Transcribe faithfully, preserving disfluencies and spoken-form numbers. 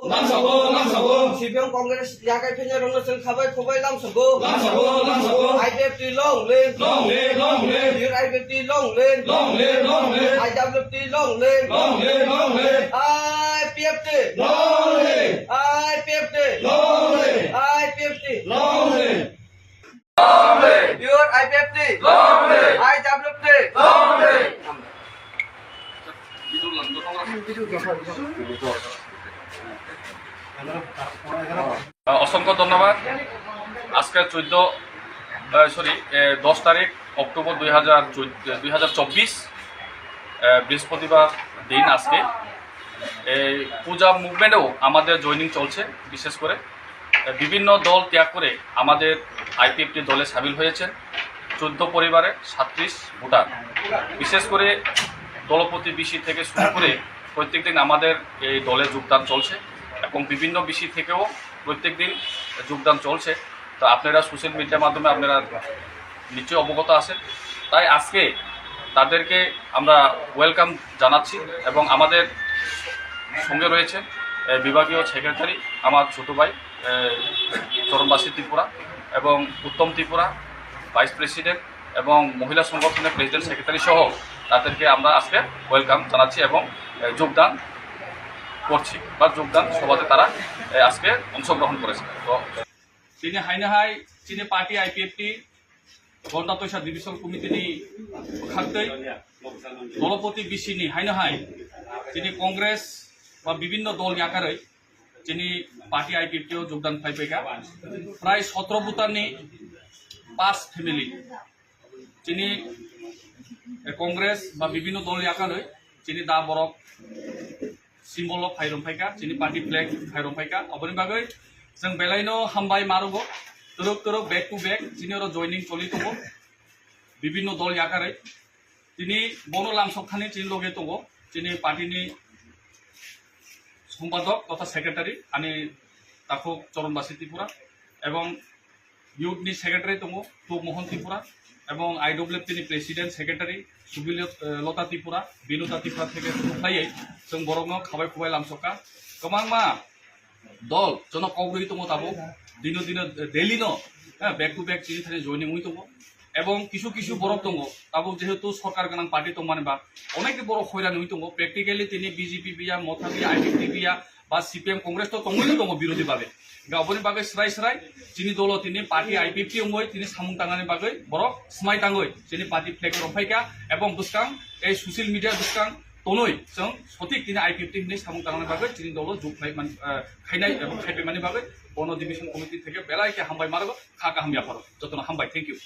Lamsao, lamsao. C P M Congress yakai phenya rongno chwng khabai khubai lamsao. Lamsao, lamsao. I P F T long live. Long live, long live. Pure I P F T long live. Long live, long live. I W T long live. Long live, long live. I P F T. Long live. I P F T. Long live. I P F T. Long live. Long live. Pure I P F T. Long live. I W T. Long live. আহ, অসংখ্য ধন্যবাদ। আজকে চোদ্দ, আহ, সরি, এ, দশ তারিখ অক্টোবর দুই হাজার চোদ্দ, দুই হাজার চব্বিশ, আহ, বৃহস্পতিবার দিন আজকে। এই পূজা মুভমেন্টেও আমাদের জয়েনিং চলছে। বিশেষ করে, আহ, বিভিন্ন দল ত্যাগ করে আমাদের আইপিএফটি দলে সামিল হয়েছেন চোদ্দ পরিবারের সাতত্রিশ ভোটার। বিশেষ করে দলপতি বিসি থেকে শুরু করে প্রত্যেকদিন আমাদের এই দলে যোগদান চলছে এবং বিভিন্ন বিসি থেকেও প্রত্যেকদিন যোগদান চলছে। তো আপনারা সোশ্যাল মিডিয়ার মাধ্যমে আপনারা নিশ্চয়ই অবগত আছেন। তাই আজকে তাদেরকে আমরা ওয়েলকাম জানাচ্ছি এবং আমাদের সঙ্গে রয়েছে, এ, বিভাগীয় সেক্রেটারি, আমার ছোট ভাই, এ, চরণবাসী ত্রিপুরা, এবং উত্তম ত্রিপুরা, ভাইস প্রেসিডেন্ট, এবং মহিলা সংগঠনের প্রেসিডেন্ট সেক্রেটারি সহ তাদেরকে আমরা আজকে ওয়েলকাম জানাচ্ছি এবং, এ, যোগদান করছি বা যোগদান সভাতে তারা, এ, আজকে অংশগ্রহণ করেছে। তো chini haino hai chini party I P F T Gonda Toisa Division Committee ni bwkhaktwi dolopoti bisini haino hai chini Congress ba bibinno dol yakarwi chini party I P F T o jogdan khlai paikha. Prai sotro bhutan ni pas family chini, eh, Congress ba bibinno dol yakarwi chini da borok symbol o phai rwng phaikha, chini party flag phai rwng phaikha. Aboni bagwi chwng belaino hambai ma rwgo, twrwk twrwk back to back chini oro joining choli tongo, bibinno dol yakarwi. Tini bono lamsok thani chini loge tongo, chini party ni sompadok totha secretary ani takhuk Choron Basi Tripura, ebong youth ni secretary tongo Tup Mohon Tripura, ebong I W F T ni president secretary Subil, eh, Lota Tripura, Binota Tripura theke thukhlaiwi chwng borokno khabai khubai lamsokha. Kwbangma dol jono kok rwi tongo tabuk, dino dino, eh, daily no, eh, back to back chini thani joining wi tongo. Ebong kisu kisu borok tongo tabuk, jehetu sorkar gwnang party tongmani ba onek borok hoiran wi tongo, practically tini B J P biya, Motha biya, I P F T biya, ba C P M Congress to tongwi no tongo birodhi bhabe. Ga oboni bagwi srai srai chini dolo tini party I P F T wngwi tini samung tangnani bagwi borok smai tangwi chini party flag rok phaikha, ebong bwskang ei social media bwskang tonwi chwng sothik tini I P F T hinwi samung tangnani bagwi chini dolo jug khlai man, eh, khainai ebong khaipai mani bagwi bono division committee theke belai khe hambai ma rwgo, kha kaham yapharo jotono hambai, thank you.